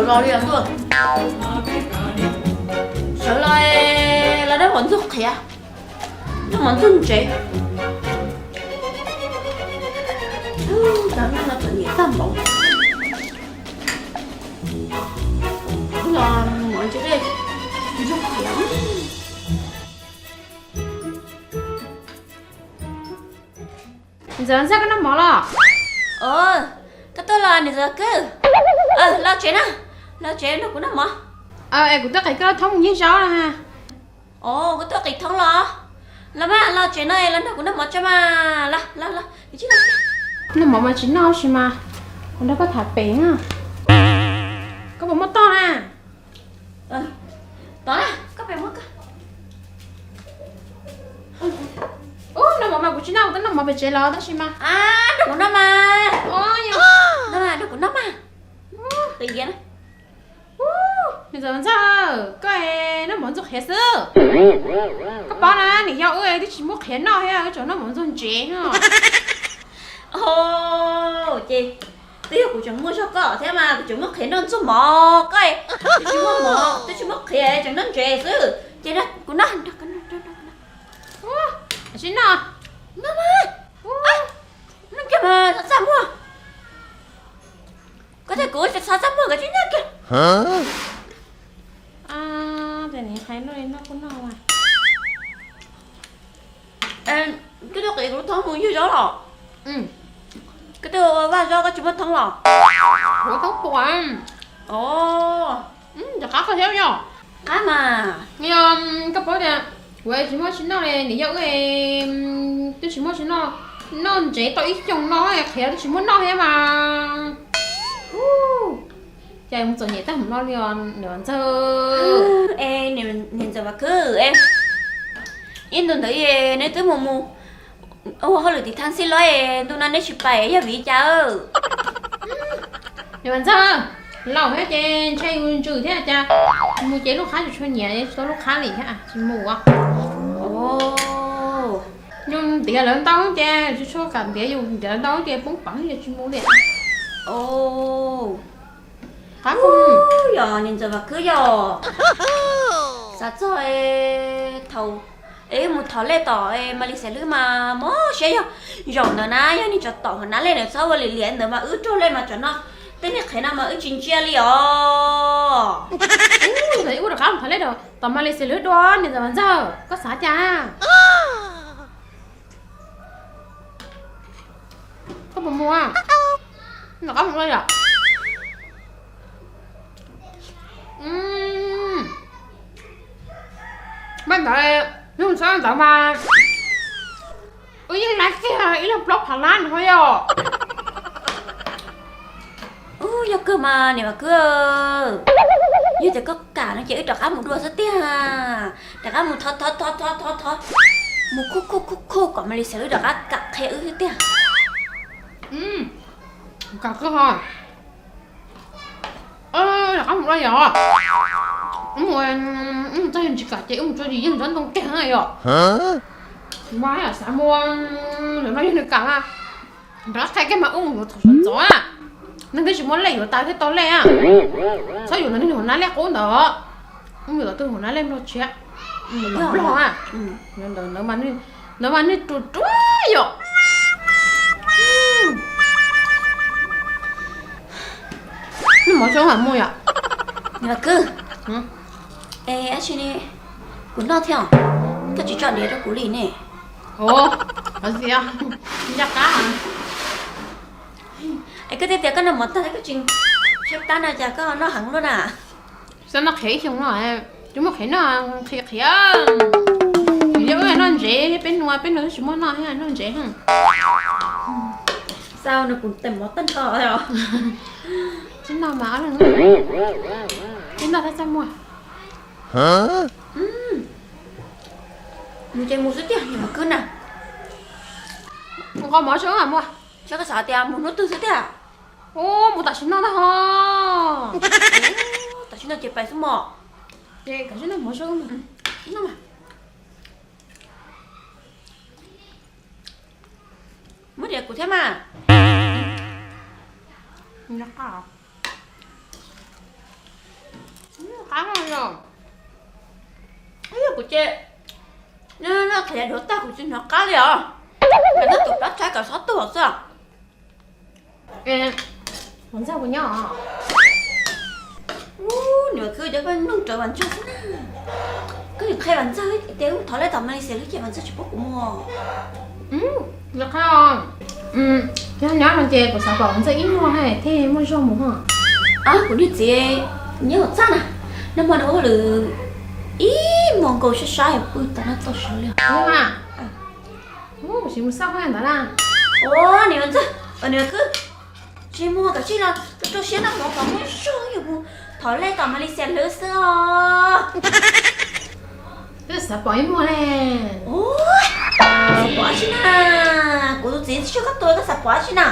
Los li os ntuj. Sawv los, los noj mov ntxuag qhiav, noj mov ntxuag ntsev. Cov no txom nyem tag npaum. Los mov ntsev ntxuag qhiav. Niam ntxawm Ntxawg, koj noj mov los? Koj tuaj los niam ntxawm Kwj? Los tsev na, los tsev nrog kuv noj mov. Es kuv tuaj qiv koj thoob mus nyiag zaub na. Os, koj tuaj qiv thoob los? Los mas, los tsev no los nrog kuv noj mov tso mas. Los, los, los. Noj mov mas tsis noj sis mas, kuv nrog koj tham pem na. Koj puas muaj toj na? Tod, koj pem muab koj. Ub, noj mov mas kuv tsis noj, kuv twb noj mov pem tsev los tab sis mas. Nrog kuv noj mas. Noj mas, nrog kuv noj mas. Qis na. Niam ntxawm Ntxawg, koj noj mov ntxuag qhiav xwb. Koj paub na, niam yau wb twb tsis muaj qhiav noj thiab, wb tsuas noj mov ntxuag ntsev. Ces twb yog kuv tseem muaj zog koj thiab mas kuv tseem muaj qhiav noj ntxuag mov, koj twb tsis muaj mov, twb tsis muaj qhiav, tseem noj ntsev xwb. Ces kuv noj, noj, noj, noj, noj kiag mas txaj muag. Koj thiab kuv tsis txhob txaj muag, koj tsis nyob kiag. Koj tuaj qiv kuv lub thoob mus ywg zaub los? Koj tuaj vaj zaub koj tsis muaj thoob los? Kuv thoob puas. Os, rov qab koj thiab yog? Qab mas. Yog koj paub tias kuv tsis muaj tsis noj li, niam yau wb twb tsis muaj tsis noj, noj ntsev tau ib xyoos no qhiav twb tsis muaj noj thiab mas. Cas mus txom nyem tag mus no li os niam Ntxawg. Es niam Ntxawm Vam Khwb, ib ntu ntawd neb twb mus mus ua hauj lwm tim thaj xij los, ntu no neb tsis pais yog vim li cas? Niam Vam Ntxawg, laus thiab ces ntshai yus ntsws thiab cas mus ces lub qhab tsis tshua nyiam, tsis tau lub qhab li thiab tsis mus. Yus ntiav lawv ntau ces tsis tshua kam ntiav, yus ntiav lawv ntau ces poob peev ces tsis mus li. Qab, yog niam Ntxawm Vam Khwb yog xav txog thaum es wb mus thov lej tom Mas Lis Xaiv Hlwb mas mob siab yog zaum ntawd na, yog niag tsov tom hauv nab lej ntawd txhob ua lim liam ntawd mas wb raug lej mas tsam no tej niag qhiav no mas wb tsis ntsia li os. Wb rov qab mus thov lej tom Mas Lis Xaiv Hlwb dua niam Ntxawm Vam Ntxawg, koj xav cas? Koj puas mus? Rov qab mus los yom? Mas ntawd, hnub ntawd mas wb yeej laib kiag ib leeg plaub phav lab no yom. Ub, yog kawg mas niam Vam Khwb, yog tias koj kam no ces wb rov qab mus dua xwb tiag. Rov qab mus thov thov thov thov thov thov, mus khuj khuj khuj khuj kom Mas Lis Xaiv Hlwb rov qab kam qhia wb xwb tiag. Kam kawg ho. Rov qab mus dua yom. Wb mus txog yog tsis kam ces wb mus tso yim yeej tsob ntoo kiag na yom. Mas xav mus, ntawm no yog nws kam mas rov qab qhia kiag mas wb mus yuav thaum sawv ntxov na. Neeg twb tsis muaj lej yuav tas thiaj tau lej. Txhob yuav ntawm neeg hauv nab lej qub ntawd, wb mus yuav tus hauv nab lej nplog tshiab, nplog. Ntawd mas nej tus ruam yom. Noj mov tso mam mus yom. Kwv, es kuv noj thiab os, koj tsis tso diav rau kuv li ne. Ov, ov, ncaj qab. Es koj twb tias koj noj mov tag koj tsis tshaib plab no cas koj noj heev luaj na? Xav noj qhiav ib xyoos no, tsis muaj qhiav noj, qhiav qhiav. Yog wb noj ntsev, peb nua peb nua twb tsis muaj noj thiab, noj ntsev. Xav nws kuv tes mov tag nrho. Tsis noj mas, tsis noj thiab txaj muag. Mus ces mus xwb tiag, mus kwv na. Nqos mov tso mam mus. Saib koj xav tias mus hnub twg xwb tiag. Ub, mus tam sim no ntag ho. Tam sim no ces pais xwb mog. Ces tam sim no mus xwb. Muab diav kuv thiab mas. Nco qab. Qab no, yog kuv ces, no qhov yav duav tag kuv tsis hnov qab li os. Nyob tus plab tshaib kom xob tuag xwb. Vam Ntxawg puas nyob? Ub, niam Khwb, cov koj mloog rawv Vam Ntxawg xwb na. Koj nim qhia Vam Ntxawg tias wb thov lej tom Malaysia lawm ces Vam Ntxawg tsis pub kuv mus. Yog qhia, yog nyob no ces kuv xav pom Vam Ntxawg ib muag thiaj muaj zog mus ho. Kuv niag txiv nyob hauv txaj na, nag hmo nws ua lwm ib hmos nkaus sab sab pw tom no tau sawv li. Ua, kuv tsis mus xauj ntawd na. Ua, niam Ntxawg, niam Khwb, tsis mus, kav tsij los rau siab noj mov kom muaj zog, yuav mus thov lej tom Malaysia lawm xwb os. Twb xav pom ib muag ne. Xav pom dab tsi na? Kuv tus txiv tsis tshua koj tus, koj xav pom dab tsi na?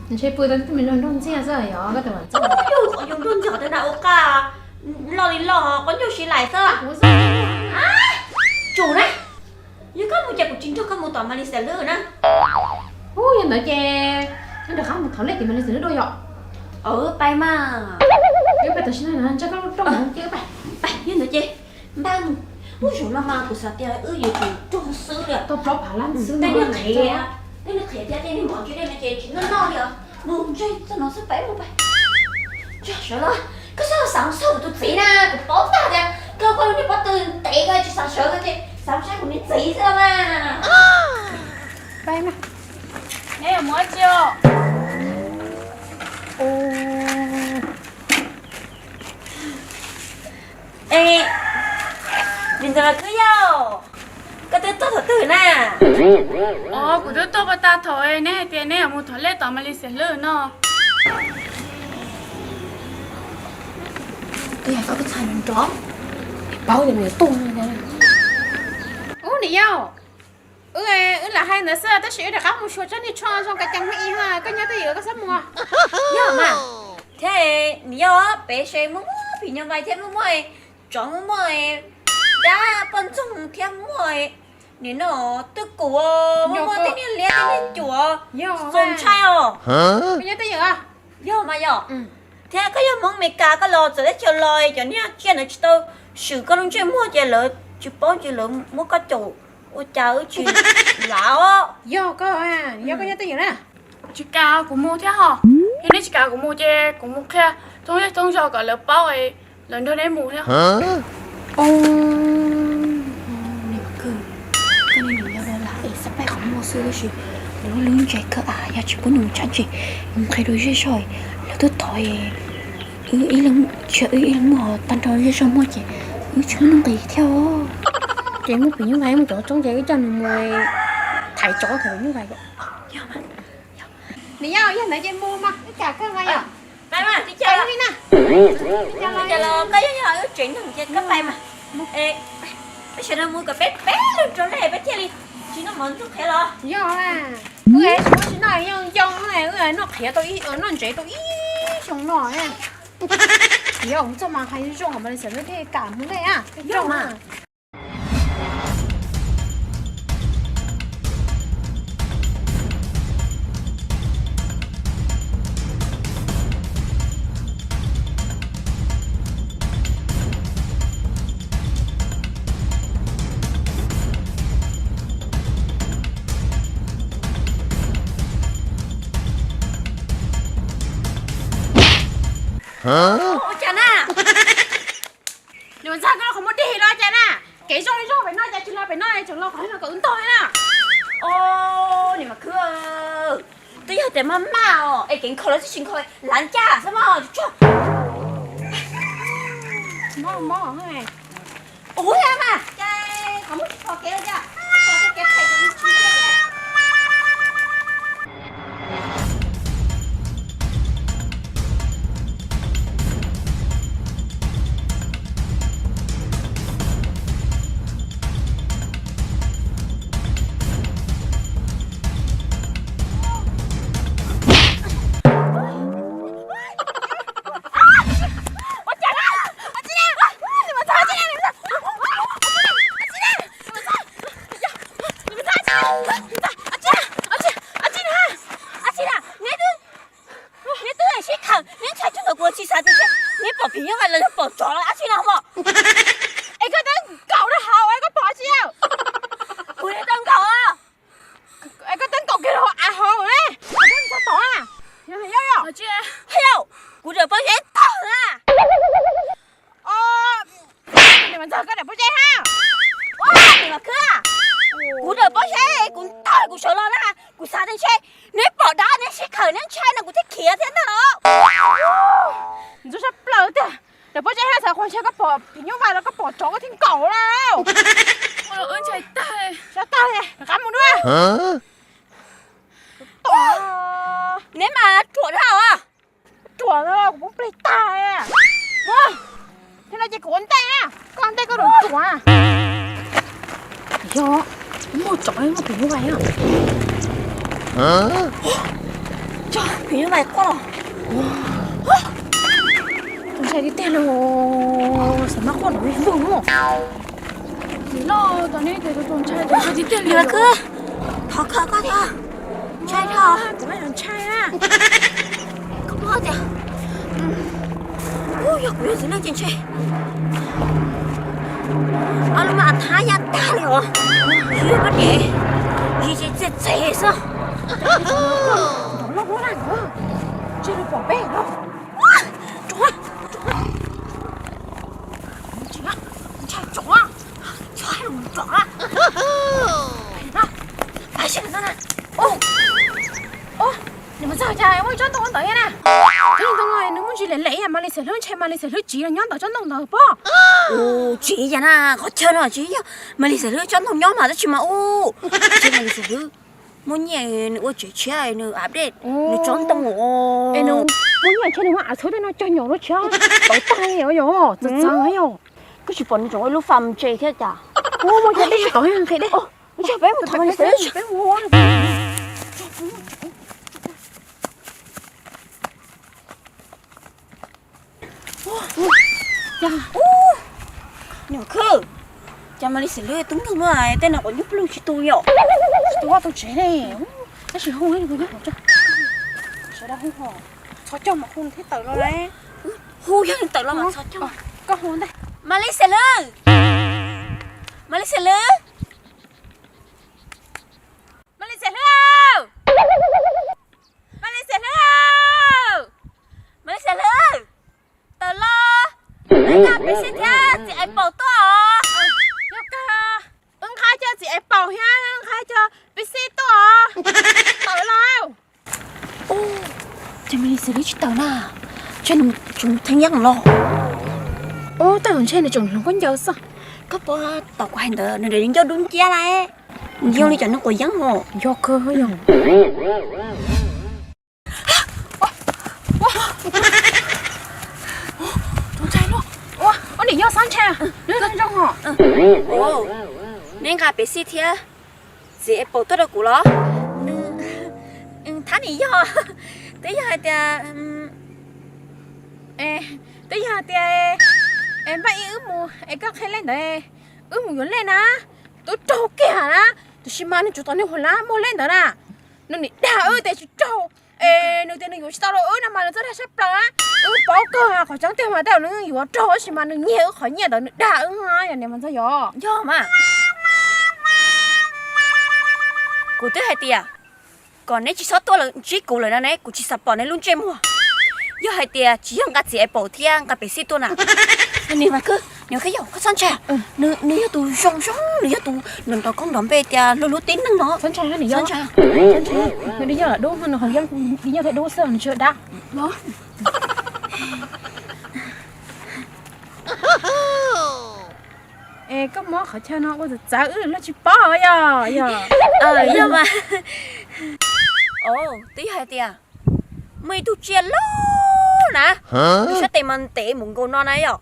Ntshe pw tau tej me nrog nrog ntxiag xwb yog koj tus Vam Ntxawg. Yog qhov yog nrog ntxiag qhov twg na, ua qaj loj li loj, qhov nyuj si lais xwb. Tsum na, yog koj mus ces kuv tsis nrog koj mus tom Malaysia lawm na. Ub, yog ntawd ces nrog qab mus thov lej tim Malaysia lawm dua yom. Pais mas. Peb pais tam sim no ntshe koj rooj ces pais. Yog ntawd ces npaj mus. Ub, zaum no mas kuv xav tias wb yuav tsum raug xwb li. Tau plaub phav lab xwb. Tej niag qhiav, tej niag qhiav thiab tej niag mov ntsis dej no ces tsis noj noj li os. Mus ntse txog no xwb, pais mus pais. Tso sawv los, koj xav xav xauj kuv tus txiv na, kuv paub tag tias koj koj lub niag pob tw ntev koj tsis xav sawv koj ces xav saib kuv niag txiv xwb mas. Pais mas. Neb yuav mus dab tsi os? Es, me ntxhais Vam Khwb yau, koj twb tuaj thaum twg na? Os, kuv twb tuaj pas tag thaum neb hais tias neb yuav mus thov lej tom Malaysia lawm no. Twb yog koj txhais nrov, paub tias nws tuaj. Ub, niam yau, wb lam hais ntawd xwb tab sis wb rov qab mus xyuas tsob niag tsho zoo ka cees me i ha, koj nyob twj ywm koj txhob mus. Yog mas, thiab niam yau, pem se muaj muaj phim nyuj vais thiab muaj muaj tsov muaj muaj dab poj ntxoog thiab muaj nim no twj kum, muaj muaj tej niag liab tej niag cuam, txaus ntshai os. Koj nyob twj ywm. Yog mas yom. Thiab koj yog Hmoob Meskas koj los txawm teb chaws los cov niag tsiaj ntawd tsis tau swm koj lub ntsej muag ces lawv tsis paub ces lawv muab koj caum ua cas wb tsis lav os. Yog koj, yog koj nyob twj ywm na. Tsis kam kuv mus thiab ho. Yog neb tsis kam kuv mus ces kuv mus qhia thoob zej thoob zos kom lawv paub, lawv nrog neb mus thiab. Koj niam yau lam es xab paib qhov muag xwb tab sis lub lub ntses kawg, yog tsis pub nws mus tsab ntses, mus qhia rau zej zog, lawv twb thov wb ib leeg, wb ib leeg muag tag nrho zej zog muag ces wb tsis muaj nuj nqis thiab. Ces muaj phim nyuj vais mus cov roob ces wb coj nws mus thaiv tsov thaiv phim nyuj vais. Niam yau, yog ntawd ces mus mas, wb kam kawg mas yom. Pais mas, li cas los koj yog yog wb tsev neeg ces koj pais mas. Wb sawv daws mus kom peb peb leeg rau lej peb thiaj li tsis noj mov ntxuag qhiav los. Yog, wb tsis muaj tsis noj yoo yoo, wb noj qhiav tau, noj ntsev tau ib xyoo no. Yog mus txog mas hais zoo zoo mas li xyov wb thiaj kam mus lej a. Zoo mas. Ua cas na? Nws ntxag koj qhov muag dig los cas na? Kev zoo zoo pem no cas tsis los pem no, tseem los qhov no kom wb ntog na. Os, niam mas khwb, twb yog tias maj maj os, es kev nkhaus los tsis nkhaus, lav ncaj xwb mog. Mob mob. Ua mas, qhov muag tsis pom kev los cas? Pob zeb, kuv ntog kuv sawv los na, kuv xav tias ntshe neb pom dab neb sib khawm neb ntshai no kuv thiaj khiav thiab ntag los. Ntxub sab plaws tiag. Cov pob zeb, xav qhov ntshe koj pom phim nyuj vais los koj pom tsov koj thiaj nkaum lauj. Sab tag li, rov qab mus dua. Neb mas ruam dhau. Ruam, kuv poob plig tag. Mus, thaum no ces kuv ua ntej, koj ua ntej koj ruam ruam. Yog muaj tsov muaj phim nyuj vais. Cov phim nyuj vais quaj los. Tus ntshai tiag tiag li, xav mas quaj nrov vwg vwg. Tus ntshai tiag tiag li. Thov khawm koj thiab. Ntshai dhau. Kuv ntshai. Koj paub tias, yog kuv yog txiv neej ces ntshe ob lub mas thab ya tag li os. Yog koj ces, yog ces txias txes xwb. Nrov loj loj na, ntshe nws pom peb. Ntshai tsov, tsov los mus tsov na. Nws mus txog cas muaj tsob ntoo ntawd na. Tsob ntoo nws muaj ntsis lem lem, Mas Lis Xwm Hlwb ntshe Mas Lis Xwm Hlwb tsiv los nyob ntawm tsob ntoo ntawd pob. Tsis yog na, qhov chaw no tsis yog Mas Lis Xwm Hlwb tsob ntoo nyob mas tab sis mas ub, ntshe Mas Lis Xwm Hlwb muaj nyiaj nws ua tsev tshiab nws update nws tsob ntoo. Muaj nyiaj ntshe nws muab av txhub tej no cog nyom lub tshiab tawv tag li os, yog txawv txawv yog. Koj tsis pom nws tseem ua lub farm tse thiab cas? Ua muaj cov dej tsis tau nqhis dej. Peb mus thov Mas Lis Xwm Hlwb. Nyuam khwb, cas Mas Lis Xwm Hlwb tub nkeeg luaj, tej no quav nyuj pluj tsis tu yom. Tsis tu vaj tu tsev li. Tab sis hu ib hu nyob hauv tso. Sawv daws hu ho. Txhob cog mas hu thiaj tawm los lauj. Hu yog tawm los mas txhob cog. Koj hu ntej. Mas Lis Xwm Hlwb. Mas Lis Xwm Hlwb. Mas Lis Xwm Hlwb. Mas Lis Xwm Hlwb. Mas Lis Xwm Hlwb. Tawm los. Wb nqa peb xib thiab txiv Ais Paum tuaj os. Yog kawg, wb nqa cov txiv Ais Paum thiab wb nqa cov peb xib tuaj os. Tawm los. Ces Mas Lis Xwm Hlwb tsis tawm na, ces nws tseem theej yeeb los. Ub, tej zaum ntshe nws tseem hloov khaub ncaws xwb. Koj puas tau kuv hais ntawd, nws ncauj dub nciab lawm, nws zoo li cov neeg quav yeeb os. Yog kawg yog. Ua, ua, ua, ua, nim yog Xab Ntsha, neb zoo os. Neb nqa peb xib thiab txiv Ais Paum tuaj rau kuv los? Thab nim yog, twb yog hais tias, twb yog hais tias, npaj ib wb mus es koj qhia lej ntawd, wb mus yuav lej na, twb raug kiag na, tiam sis mas nws tsuas tom nws hauv lab muag lej ntawd na, nws nim dag wb tias tsis raug. Es nws tias nws yuav tsis tau rau wb no mas nws txawj dag sab plaws. Wb paub kawg qhov tseeb tiag mas tej zaum nws yuav raug tab sis mas nws nyiag wb qhov nyiaj ntawd nws dag wb yom, niam mas ntxog yom. Yog mas. Kuv twb hais tias kom neb tsis txhob tuaj ntsib kuv lawm no ne, kuv tsis xav pom neb lub ntsej muag. Yog hais tias tsis yog nqa txiv Ais Paum thiab nqa pem xij tuaj na, nws mas, nws qhib yog koj txhob ntshai, nws yog tus zoo zoo, nws yog tus nrov nrov koob nrov npe tias hlub hlub tib neeg no. Txhob ntshai, nws yog, nws yog dub, nws qhov yeeb, nws yog thiab dub xwb, nws tsis yog dab. Es koj muab qhov chaw no ua txawv txawv wb los tsis paub yog, yog. Yog mas. Twb yog hais tias muaj ib tug tsiaj loj na, tus sab tes mas ntev mus nkaus no na yom.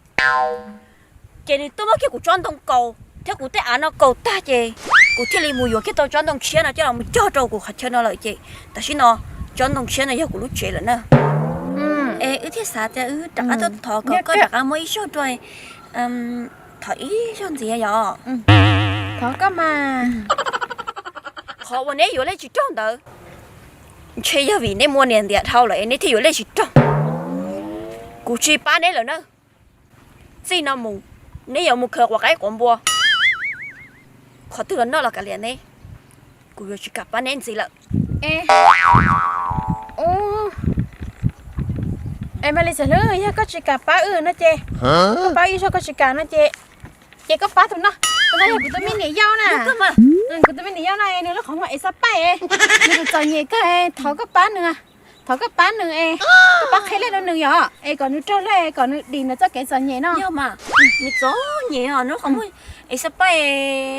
Ces nws tuaj muab kiag kuv tsob ntoo kaus thiab kuv tej av no kaus tag ces kuv thiaj li mus yuav kiag tau tsob ntoo tshiab no coj los mus cog rau kuv qhov chaw no lawm ces tam sim no tsob ntoo tshiab no yog kuv lub tsev lawm na. Es wb thiaj xav tias wb rov qab tuaj thov kom koj rov qab muab ib zaug dua, thov ib zaug ntxiv yom. Thov koj mas. Qhov uas neb yuav lej tsis raug ntawd ntshe yog vim neb muaj niam ntiav dhau lawm es neb thiaj yuav lej tsis raug. Kuv tsis pab neb lawm na. Txij no mus neb yuav mus khaws quav qaib quav npua, qhov twg los noj los kav liam neb. Kuv yuav tsis kam pab neb ntxiv lawm. Es Maiv Lis Xwm Hlwb, yog koj tsis kam pab wb no ces, koj pab ib zaug koj tsis kam no ces, ces koj pab tus no. Kuv tus me niam yau na, kuv tus me niam yau na, nws lub qhov muag ev xab paij, nws txom nyem kawg, thov koj pab nws, thov koj pab nws es, koj pab qhia lej rau nws yom, es kom nws raug lej, kom nws dim nws txoj kev txom nyem no. Yog mas, nws txom nyem os, nws lub qhov muag ev xab paij,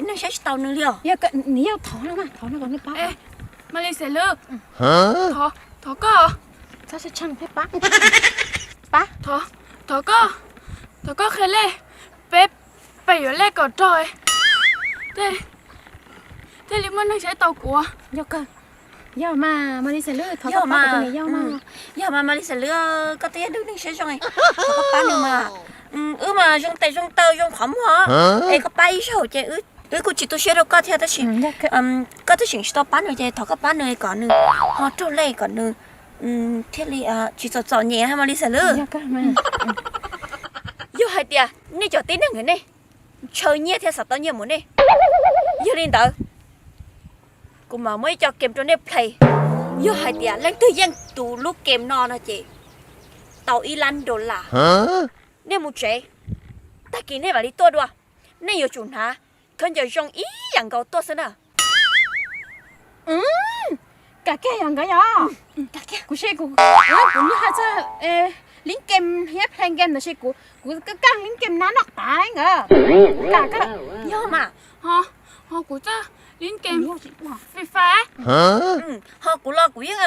neeg saib tsis taus nws li os. Yog, niam yau thov no, thov no kom nws pab. Mas li xes lwb, thov koj, pab, thov koj, thov koj qhia lej, peb pem yuav lej kom raug, thiaj li muaj neeg saib tau kuv. Yog mas, mas li xes lwb, thov koj pab kuv tus niam yau no. Yog mas, mas li xes lwb, koj twb yog ib tug neeg siab zoo, thov koj pab nws mas. Wb mas zoo tes zoo taw zoo qhov muag, es koj pab ib zaug ces wb kuj tsis tu siab rau koj thiab tab sis koj twb tseem tsis tau pab nws ces thov koj pab nws kom nws ho raug lej kom nws thiaj li tsis txom txom nyem mas li xes lwb. Yog hais tias nej cov tib neeg nej ntshaw nyiaj thiab xav tau nyiaj mus nej, yog li ntawd kuv mam muab ib co kem rau nej play. Yog hais tias leej twg yeej tus lub kem no no ces tau ib lab dollar. Nej mus tsev, tag kis nej mam li tuaj dua. Nej yuav tsum hnav khaub ncaws zoo ib yam nkaus tuaj xwb na. Kam kiag yog nkawd yog. Kuv si kuv, kuv nyob hais txog lib kem thiab play game ntawd si kuv, kuv kaj lib kem nab noj qav nkawd. Kam kawg. Yog mas, ho kuv txawj lib kem Free Fire. Ho kuv los kuv yeej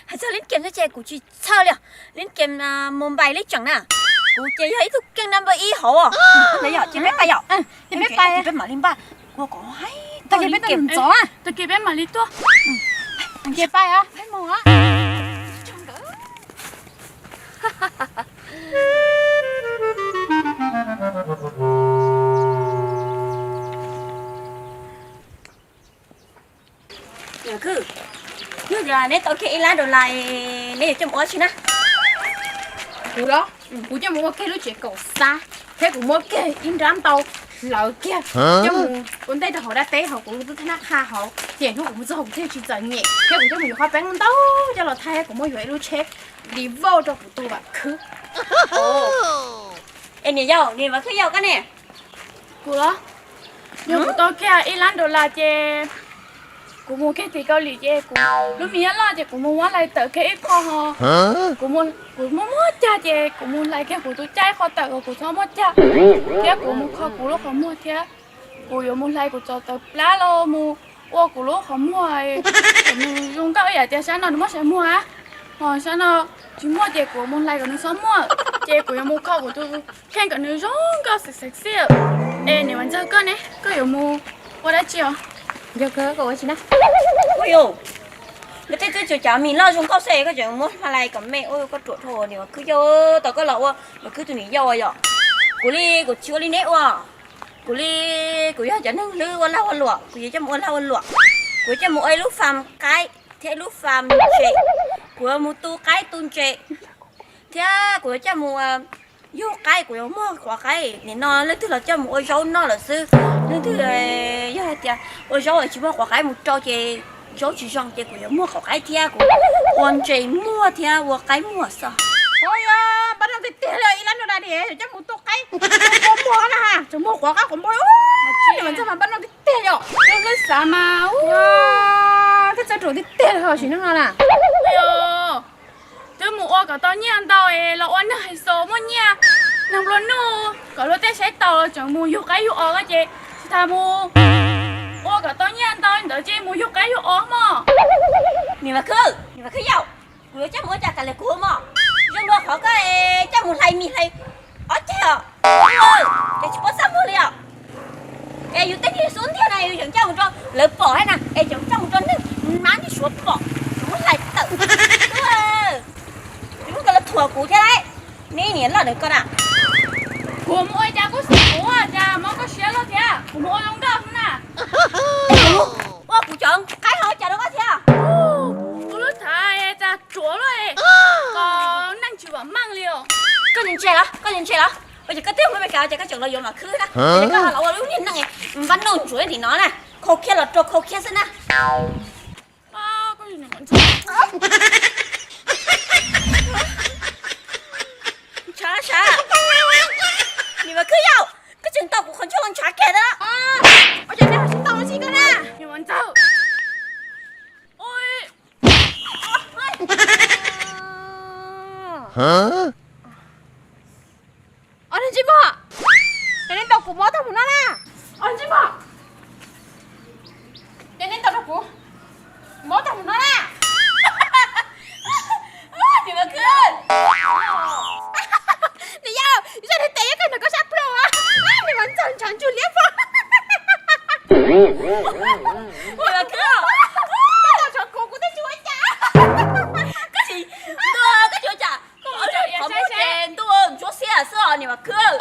hais txog lib kem xwb ces kuv tsis txhawj li os. Lib kem mobile lib tseem na, kuv ces yog ib tug keej number ib hauv os. Ntawd yom, ces peb pais yom. Ces peb pais, peb mam li npaj, kuv kom haib tag kis peb ntxov, tag kis peb mam li tuaj. Ces pais os, peb mus os. Yog tias neb tau kiag ib lab dollar, neb yuav coj mus ua dab tsi na? Kuv los, kuv coj mus ua kiag lub tsev kaum xab, thiab kuv muab kiag ib nrab ntau hlawv kiag, coj mus ua ntej rau hauv dab teb hauv kuv lub tub thab nab qha hauv, ces hnub kuv mus txog kuv thiaj tsis txom nyem, thiab kuv coj mus yuav qhov peeb ntau coj los thaij, kuv muab yuav ib lub tsheb Revo rau kuv tus Vam Khwb. Es niam yau, niam Vam Khwb yau koj ne? Kuv los, yog kuv tau kiag ib lab dollar ces kuv mus kiag tim Kaus Lim ces kuv lub me nyuam loj ces kuv mus muab hlais tawm kiag ib qho ho. Kuv, kuv muaj muaj cag ces kuv mus hlais kiag kuv tus caj ib qho tawm uas kuv txhob muaj cag, thiab kuv mus kho kuv lub qhov muag thiab. Kuv yuav mus hlais kuv cov tawv plab los mus ua kuv lub qhov muag kom nws zoo nkauj ib yam tias sab no nws muaj sai muag, ho sab no tsis muaj ces kuv mus hlais kom nws txhob muaj, ces kuv yuav mus kho kuv tus kheej kom nws zoo nkauj xwm xeev xwb. Es niam Vam Ntxawg koj ne, koj yuav mus ua dab tsi os? Yog koj ua tsi na? Ua yus, koj tej tub tsuas cov mis loj zoo nkauj xwb koj tseem muab hlais kom me ua koj ruam dhau niam Vam Khwb yau, tau koj los ua Vam Khwb tus niam yau yom. Kuv li kuv tsis ua li neb ua. Kuv li, kuv yog cov neeg hlwb ua lag ua luam, kuv yuav coj mus ua lag ua luam. Kuv yuav coj mus ua ib lub fam qaib thiab ib lub fam ntses. Kuv yuav mus tu qaib tu ntses thiab kuv yuav coj mus yug qaib, kuv yuav muag quav qaib. Nim no leej twg los coj mus ua zaub noj lawm xwb, leej twg yog hais tias ua zaub tsis muaj quav qaib mus rau ces zaub tsis zoo ces kuv yuav muag quav qaib thiab kuv ua ntses muag thiab ua qaib muag xwb. Ua yog npaj no tiag tiag li, ib lab no da diam coj mus tu qaib, muag na, tseem muag quav qaib quav npua, niam Vam Ntxawg mas npaj no tiag tiag yom. Lub xav mas, thiab txawj ruam tiag tiag li ho sim neej no na. Twb mus ua kom tau nyiaj ntau es los ua neeg hais xo muaj nyiaj, neeg nplua nuj kom luag tej saib taus los tseem mus yug qaib yug os ko ces tsis tas mus ua kom tau nyiaj ntau ntawd ces mus yug qaib yug os mog. Niam Vam Khwb, niam Vam Khwb yau, kuv yuav coj mus ua cas kav liam kuv mog. Zoo dua qhov koj coj mus hlais mis hlais ob ceg os, ces tsis paub txaj muag li os. Es yus tej niag xub ntiag na yus tseem coj mus rau lawv pom thiab na, es tseem coj mus rau neeg mab neeg suav pom, tseem muab hlais tawm. Tub, tsis muab koj los thuam kuv thiab lauj, neb niam loj ntawm koj na. Kuv mus ua cas kuj xwm kuv ua cas mob koj siab luaj thiab, kuv mus ua zoo nkauj xwb na. Ua kuv cov qaib ho cas rau koj thiab. Kuv lub thav cas ruam luaj, kom neeg tsis vam meej li os. Koj ntse los, koj ntse los, ua cas koj twb mus Meskas ces koj tseem los yuav Vam Khwb na, koj los ua lub niag neeg npab nuj ntsuav tim no na, khau khiab los rau khau khiab xwb na. Ntshav sab, niam Vam Khwb yau, koj Tseem tau kuv qhov ntswg los ntshav kiag na. Ua cas nej ho tsis tau los sis koj na? Niam Ntxawg. Os, niag ntsej muag, ces nej ntaus kuv mob tag mus no na. Os, ntsej muag, ces nej ntaus rau kuv mob tag mus no na. Niam Khwb, niam yau, zaj niag tes yeej kawg ntawm koj sab plhu. Niam Ntxawg, ntshav ntswg liab pog. Niam Khwb, koj ntaus tsov kuv, kuv twb tsis ua cas. Koj tsis, ntuj, koj tsis ua cas. Qhov muag ces ntuj ntsuab xiab xwb os niam Khwb.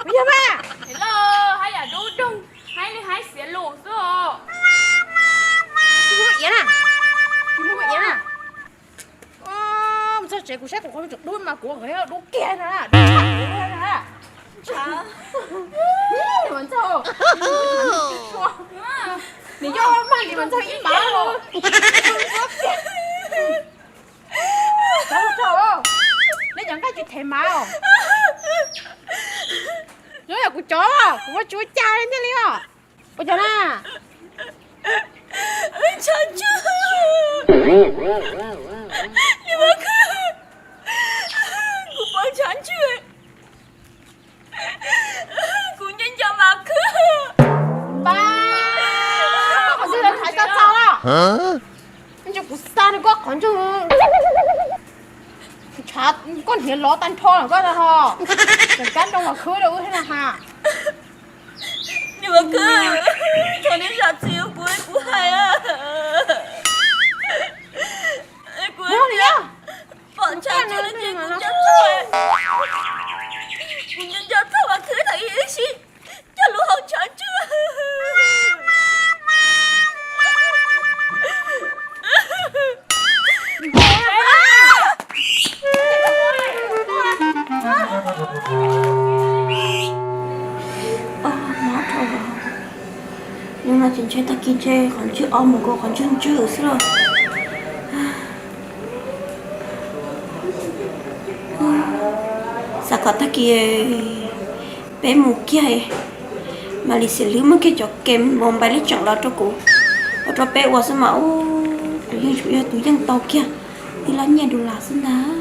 Kuv yog mas. Los haj yam dub doog, haib li haib xiav lus xwb os. Tsis muaj iab na, tsis muaj iab na. Mus txog tsev kuv saib kuv qhov muag tseem dub mas kuv qhov dub kiag na, dub tshaj kuv na. Niam Ntxawg, niam yau mag niam Ntxawg ib mav los. Rau, nej cov nqaij tsis them mas os. Zoo yam kuv cov, kuv ua tsis ua cas li thiaj li os. Ua cas na? Ntshav ntswg, niam Khwb, kuv poob ntshav ntswg. Kuv nco nco Vam Khwb. Pab, qhov ntawd thaiv tau txaus los? Ntshe kuv xa rau koj qhov ntswg, ntshav koj hniav lov tag nrho lawm koj ho tseem kab nroo Vam Khwb rau wb thiab na ha. Niam Vam Khwb, thov nej zam txim kuv, kuv hais. Kuv pom ntshav ntswg no ces kuv nco txog, kuv nco nco txog Vam Khwb thaum ub wb sib cog lus haus ntshav ntswg. Hnub no ces ntshe tag kis ntshe qhov ntswg ob mus kuv qhov ntswg ntswg xwb lauj. Xav kom tag kis peb mus kiag, mam li xiam lwb muab kiag cov kem npau npais lej tseem los rau kuv, ua rau peb ua xwb mas ub, kuv yeej tsuas yog tus yeej tau kiag ib lab nyiaj dollar xwb ntag.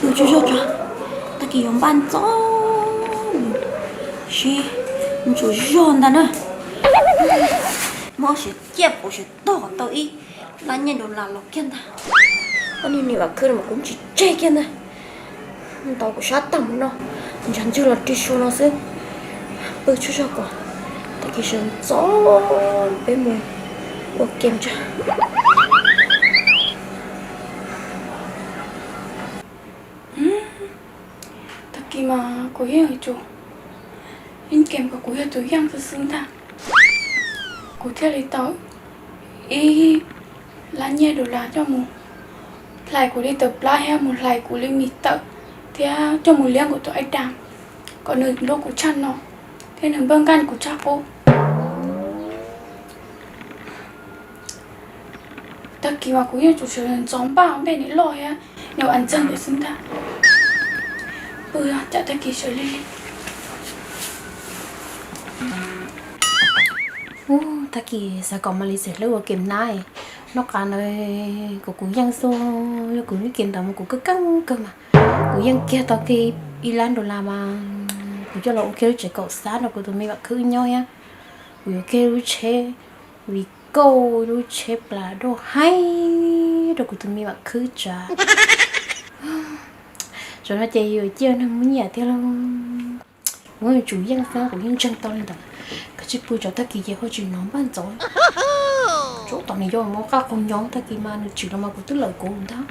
Pw tsaug zog tso, tag kis yuav npaj ntxov sib ntsuas zog ntag na. Muab siav ciaj pum siav tog kom tau ib lab nyiaj dollar los kiag ntag. Koj niag niam Vam Khwb no mas kuv tsis tseg kiag ntag. Ntaus kuv sab tag mus no, ntshav ntswg los ris su no xwb. Pw tsaug zog kom tag kis sawv ntxov peb mus ua kem tso. Tag kis mas kuv yeej yuav tsum yeej kem kom kuv yog tus yeej xwb xwb ntag, kuv thiaj li tau ib lab nyiaj dollar coj mus hlais kuv li tawm plab thiab mus hlais kuv li mis tawm thiab coj mus liab kuv tus aib dam kom nws hlub kuv tshaj no thiab nws npawj nqaj kuv tshaj qub. Tag kis mas kuv yeej tsum sawv ntxov npaj npej niam loj thiab niam Vam Ntxawg ntawd xwb ntag. Pw tsam tag kis sawv lig lig. Ub, tag kis xav kom mam li xeem hlwb ua kem nab. Noj qab ntawd kom kuv yeej xwb, yog kuv lub kem ntawd mas kuv kawg keej kawg mas. Kuv yeej kiag tau kiag ib lab dollar mas kuv coj los ua kiag lub tsev kaum xab rau kuv tus me Vam Khwb nyob thiab. Kuv yuav kiag lub tsheb Vigo, lub tsheb plas doj haib rau kuv tus me Vam Khwb tsav. Zaum no ces yuav ciaj neeg muaj nyiaj tiag lauj. Kuv yuav tsum yeej xwb, kuv yeej ntseeg tau li ntawd. Kav tsij pw tso, tag kis ces ho tsis hnov npaj ntxov. Tsam tom nws yuav mus qaj qaug nyob, tag kis mas nws tsim los mas kuv twb lawm kuv ntag.